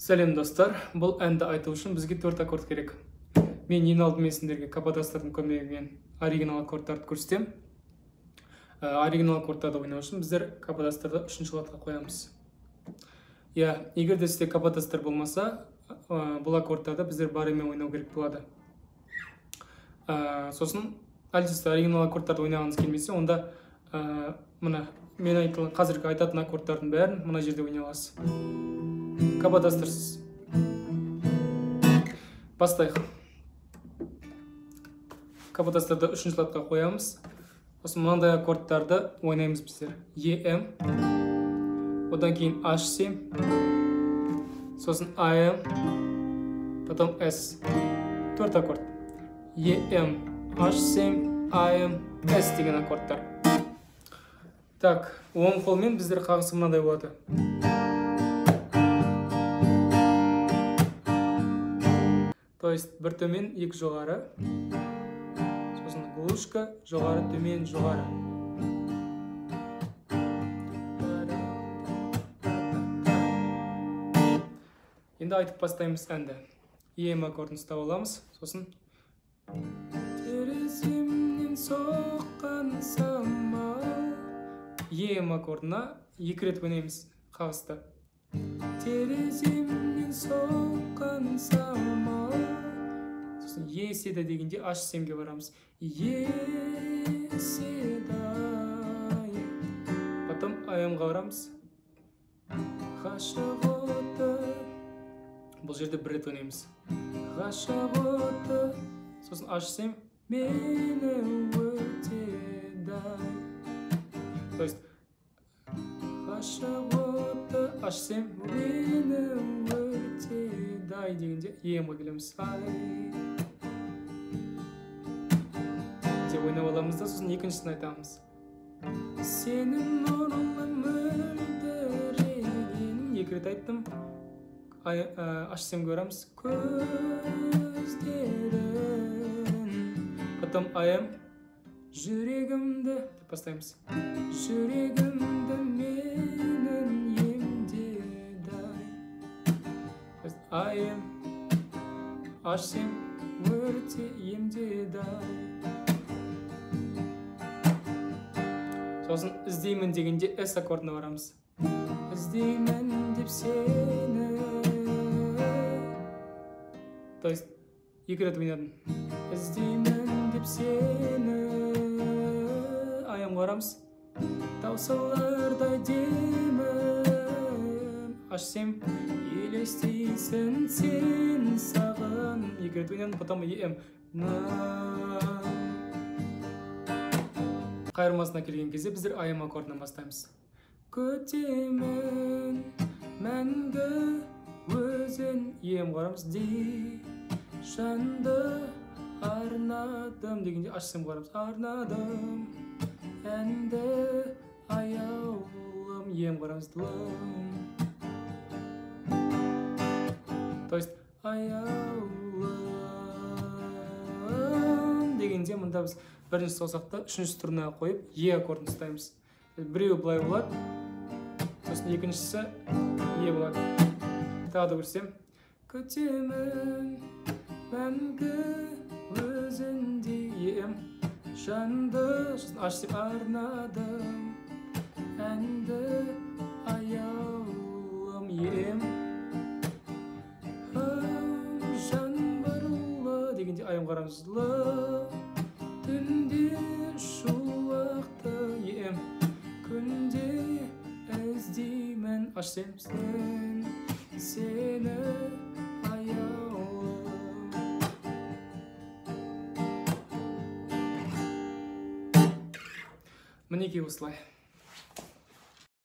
Сәлем достар, бұл әнді айту үшін бізге 4 аккорд керек. Мен ең алдымен сендерге каподастрдың көмегімен оригинал аккордтарды көрсетемін. Оригинал аккордтарды ойнау үшін біздер каподастрды 3-ші ладқа қоямыз. Иә, егер де сізде каподастр болмаса, бұл аккордтарды біздер барымен ойнау керек болады. Сосын әлде сіз оригинал аккордтарды ойнағыңыз келмесе, онда мына мен қазіргі айтатын аккордтардың бәрін мына жерде ойнай аласыз. Каподастрсыз. Бастайық. Каподастрды 3-ші ладқа қоямыз. Сосын мынандай аккордтарды ойнаймыз біздер. ЕМ, одан кейін H7, сосын АМ, потом С. 4 аккорд. ЕМ, H7, АМ, С деген аккордтар. Так, оң қолмен біздер қағысы мынандай болады. То есть бір төмен, екі жоғары. Сосын глушка, жоғары, төмен, жоғары. Енді айтып бастаймыз әнді. ЕМ аккордын ұстап аламыз. Сосын тереземнен соққан самал. ЕМ аккордына 2 рет ойнаймыз қағысты. Тереземнен соққан самал. Сосын еседі дегенде H7-ге барамыз. Еседі. Потом АМ-ға барамыз. Ғашық оты. Бұл жерде бір рет ойнаймыз. Ғашық оты. Сосын H7 мені өртеді. То есть ғашық оты H7 мені өртеді дегенде ЕМ-ға келеміз. Ай деп ойнап аламыз да, сосын екіншісін айтамыз. Сенің нұрлы мөлдірегенің. 2 рет айттым. H7-ге барамыз. Көздерін. Потом АМ. Жүрегімді деп бастаймыз. Жүрегімді менің емдеді. АМ, H7 өрте емдеді. Сосын іздеймін дегенде С аккордына барамыз. Іздеймін деп сені. То есть 2 рет ойнадым. Іздеймін деп сені. АМ-ға барамыз. Таусылардай демім. H7 елестейсің сен сағын. 2 рет ойнадым, потом ЕМ. Қайырмасына келген кезде біздер АМ аккордынан бастаймыз. Күтемін мәңгі өзін. ЕМ барамыз. Дей жанды арнадым дегенде H7 барамыз. Арнадым әнді аяулым. ЕМ барамыз. То есть аяулым дегенде мында біз бірінші саусақты 3-ші струнаға қойып Е аккордын ұстаймыз. Біреуі былай болады, сосын екіншісі Е болады. Тағы да көрсем. Күтемін мәңгі өзіңдей. ЕМ жанды, сосын H7 арнадым әнді аяулым. ЕМ жан барулы дегенде АМ қарамыз. Түнде шуақты ЕМ күнде іздеймін. H7 сені аяулым. Мінекей осылай.